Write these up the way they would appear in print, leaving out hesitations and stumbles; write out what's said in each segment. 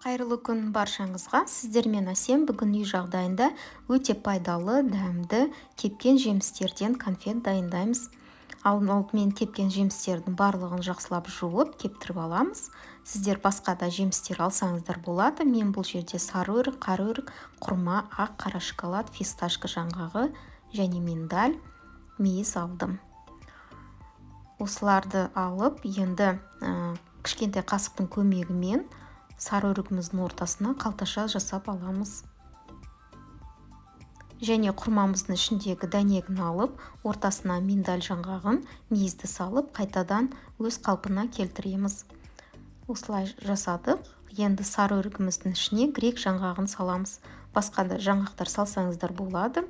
Қайырлы күн баршаңызға. Сіздермен Әсем. Бүгін үй жағдайында өте пайдалы, дәмді кепкен жемістерден конфет дайындаймыз. Алдымен кепкен жемістердің барлығын жақсылап жуып, кептіріп аламыз. Сіздер басқа да жемістер алсаңыздар болады. Мен бұл жерде сары өрік, қара өрік, құрма, ақ, қара шоколад, фисташка жаңғағы және миндаль, мейіз алдым. Осыларды алып, енді кішкентай қасықтың көмегімен сары өрігіміздің ортасына қалташа жасап аламыз. Және құрмамыздың ішіндегі дәнегін алып, ортасына миндаль жаңғағын, мейізді салып, қайтадан өз қалпына келтіреміз. Осылай жасадық. Енді сары өрігіміздің ішіне грек жаңғағын саламыз. Басқа да жаңғақтар салсаңыздар болады.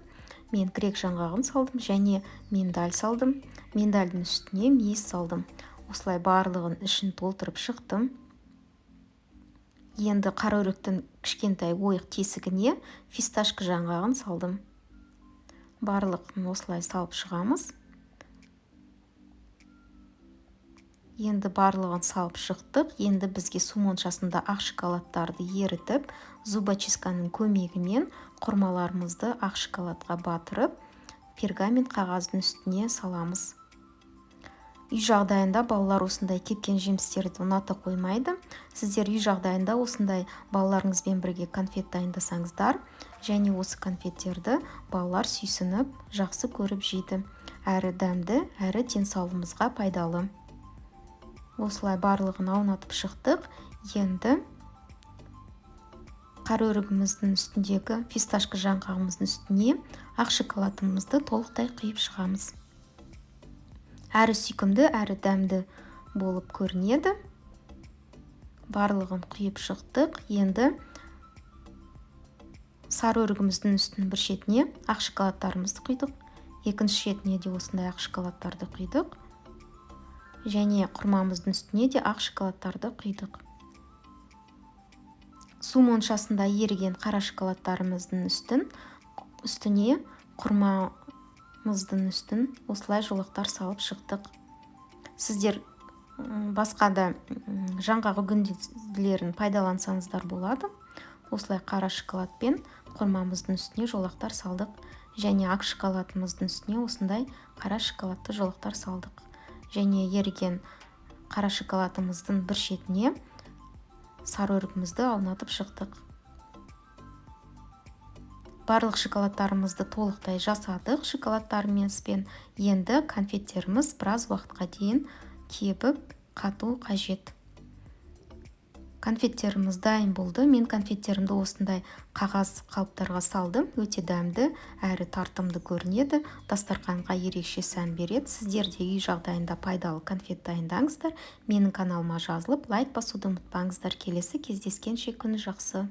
Мен грек жаңғағын салдым және миндаль салдым. Миндальдың үстіне мейіз салдым. Осылай барлығын ішін толтырып шықтым. Енді қара өріктің кішкентай ойық тесігіне фисташка жаңғағын салдым. Барлығын осылай салып шығамыз. Енді барлығын салып шықтық. Енді бізге су моншасында ақ шоколадтарды ерітіп, зубочистканың көмегімен құрмаларымызды ақ шоколадқа батырып, пергамент қағаздың үстіне саламыз. Үй жағдайында балалар осындай кепкен жемістерді ұната қоймайды. Сіздер үй жағдайында осындай балаларыңызбен бірге конфет дайындасаңыздар, және осы конфеттерді балалар сүйсініп, жақсы көріп жейді. Әрі дәмді, әрі денсаулығымызға пайдалы. Осылай барлығын аунатып шықтық. Енді қара өрігіміздің үстіндегі фисташка жаңғағымыздың үстіне ақ шоколадымызды толықтай құйып шығамыз. Әрі сүйкімді, әрі дәмді болып көрінеді. Барлығын құйып шықтық. Енді сары өрігіміздің үстінің бір шетіне ақ шоколадтарымызды құйдық. Екінші шетіне де осындай ақ шоколадтарды құйдық. Және құрмамыздың үстіне де ақ шоколадтарды құйдық. Су моншасында еріген қара шоколадтарымыздың үстіне құрмамыздың үстін осылай жолақтар салып шықтық. Сіздер басқа да жаңғақ үгінділерін пайдалансаңыздар болады. Осылай қара шоколадпен құрмамыздың үстіне жолақтар салдық. Және ақ шоколадымыздың үстіне осындай қара шоколадты жолақтар салдық. Және еріген қара шоколадымыздың бір шетіне сары өрігімізді аунатып шықтық. Барлық шоколадтарымызды толықтай жасадық шоколадтарымызбен. Енді конфеттеріміз біраз уақытқа дейін кебіп қату қажет. Конфеттеріміз дайын болды. Мен конфеттерімді осындай қағаз қалыптарға салдым. Өте дәмді, әрі тартымды көрінеді. Дастарханға ерекше сән береді. Сіздер де үй жағдайында пайдалы конфет дайындаңыздар. Менің каналыма жазылып, лайк басуды ұмытпаңыздар. Келесі кездескенше, күн жақсы.